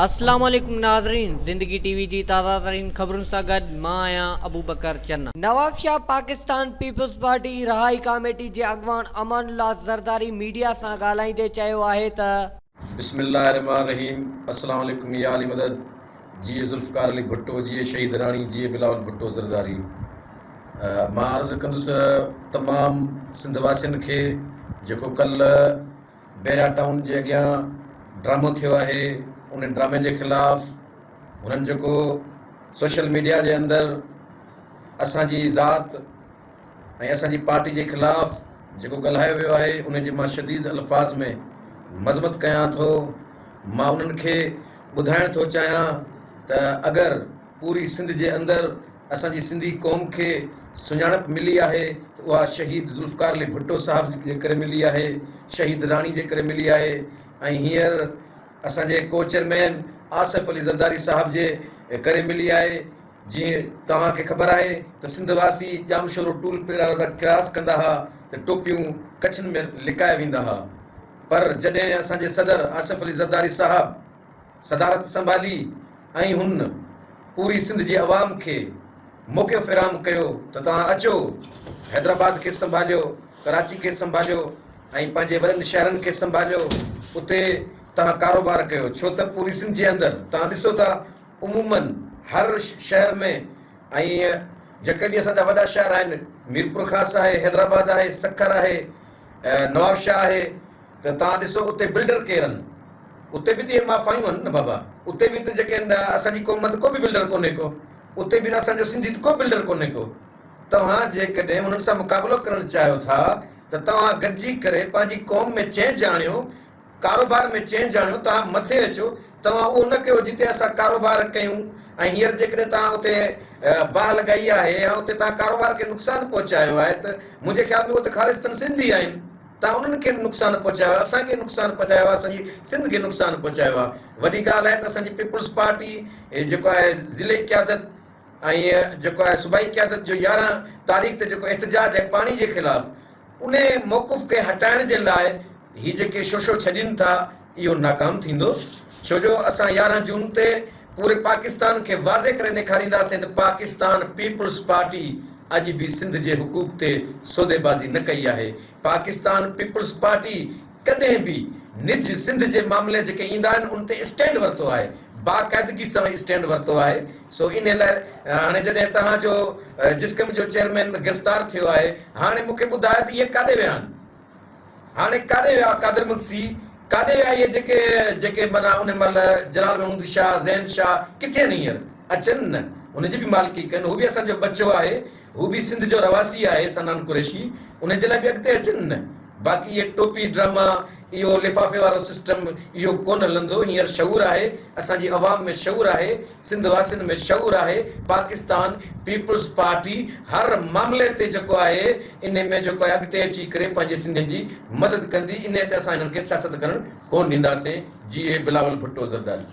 اسلام عليڪم ناظرين زندگي ٽي وي جي تازه ترين خبرن سان گڏ مان آهيان ابوبڪر چنا. نوابشاهه پاڪستان پيپلز پارٽي رهائي ڪاميٽي جي اڳواڻ امان الله زرداري ميڊيا سان ڳالهائيندي چيو آهي ته. بسم الله الرحمٰن الرحيم السلام عليڪم يا علي مدد جيئي ذوالفقار علي ڀٽو جيئي شهيد راڻي جيئي بلاول ڀٽو زرداري مان عرض ڪندس تمام سنڌ واسين کي جيڪو ڪلهه بيرا ٽائون جي اڳيان ڊرامو ٿيو آهي ان ڊرامي جي خلاف هنن جيڪو سوشل ميڊيا جي اندر اسان جي ذات ۽ اسان جي پارٽي جي خلاف جيڪو ڳالهايو ويو آهي ان جي مان شديد الفاظ ۾ مذمت ڪيان ٿو مان انهن کي ٻڌائڻ ٿو چاهيان ته اگر پوري سنڌ جي اندر اسان جي سنڌي قوم کي سڃاڻپ ملي آهي ته اها شهيد ذوالفقار علي ڀٽو صاحب جي ڪري ملي آهي، شهيد راڻي جي ڪري ملي آهي ۽ هينئر اسان جي ڪو چيئرمين آصف علي زرداري صاحب جي ڪري ملي آهي. جيئن توهان کي خبر آهي ته سنڌ واسي ڄامشورو ٽول پلازا ڪراس ڪندا ها ته ٽوپيون ڪڇن ۾ لڪائي ويندا ها پر جڏهن اسان جي صدر آصف علي زرداري صاحب صدارت سنڀالي ۽ هن پوري سنڌ جي عوام کي موقعو فراهم ڪيو ته توهان اچو حيدرآباد کي سنڀاليو، ڪراچي کي سنڀاليو ۽ پنهنجي وڏن شهرن کي سنڀاليو اتي توهان ڪاروبار ڪيو ڇو ته پوري سنڌ جي اندر توهان ڏسو ٿا عمومن هر شهر ۾ ۽ جيڪي به اسان جا وڏا شهر آهن ميرپورخاص آهي، حيدرآباد آهي، سکر آهي، نوابشاهه آهي ته توهان ڏسو اتي بلڊر ڪير آهن؟ اتي به ته اهي مافايون آهن نه بابا اتي به ته جيڪي آهن اسان جي قوم مان ته ڪو به بلڊر ڪونهي ڪو اتي به اسان جو سنڌي ته ڪو بلڊر ڪونهي ڪو توهان جيڪڏهن انهن سان مقابلو ڪرڻ چاهيو ٿا ته توهان گڏجي ڪري پنهنجي قوم ۾ چينج آڻيو ڪاروبار ۾ چينج آڻيو توهان مٿي اچو توهان اهو نه ڪيو جتي اسان ڪاروبار ڪيون ۽ هينئر جيڪڏهن توهان اتي باهه لڳائي آهي يا اتي توهان ڪاروبار کي نقصان پهچايو آهي ته منهنجي خيال ۾ اهي ته خالصتن سنڌي آهن توهان انهن کي به نقصان پهچايو آهي، اسان کي نقصان پهچايو آهي، اسان جي سنڌ کي نقصان پهچايو آهي. وڏي ڳالهه آهي ته اسان جي پيپلز پارٽي جيڪو آهي ضلعي قيادت ۽ جيڪو آهي صوبائي قيادت جو 11 تاريخ تي جيڪو احتجاج آهي پاڻي جي خلاف ان موقف کي هٽائڻ جي لاء هي جيڪي شوشو ڇڏين ٿا اهو ناڪام ٿيندو ڇو جو اسان 11 جون تي پوري پاڪستان کي واضح ڪري ڏيکارينداسين ته پاڪستان پيپلز پارٽي اڄ به سنڌ جي حقوق تي سوديبازي نه ڪئي آهي. پاڪستان پيپلز پارٽي ڪڏهن به نج سنڌ جي معاملي جيڪي ايندا آهن ان تي اسٽينڊ ورتو آهي، باقاعدگي سان اسٽينڊ ورتو آهي، سو انهي لاء هاڻي جڏهن توهان جو جسقم جو چيئرمين گرفتار ٿيو آهي هاڻي مون کي ٻڌايو ته اهي ڪاڏي ويا آهن؟ هاڻي ڪاڏي ويا قادر مگسي، ڪاڏي ويا اهي جيڪي جيڪي معنيٰ ان مهل جلال محمود شاهه، زين شاهه ڪٿي آهن هينئر؟ اچن نه ان جي به مالڪي ڪن، هو به اسان جو ٻچو آهي، هو به سنڌ جو رهواسي آهي صنعان قريشي، ان جي لاء به اڳتي اچن نه. باقي اهي ٽوپي ڊراما، اهو لفافي وارو سسٽم اهو ڪونه هلندو، هينئر شعور آهي، اسان جي عوام ۾ شعور آهي، سنڌ واسين ۾ شعور آهي، پاڪستان پيپلز پارٽي هر معاملي تي جيڪو آهي انهي ۾ جيڪو آهي اڳتي اچي ڪري پنهنجي سنڌين جي مدد ڪندي، انهي تي اسان هنن کي سياست ڪرڻ ڪونه ڏينداسين، جيئي بلاول ڀٽو زرداري.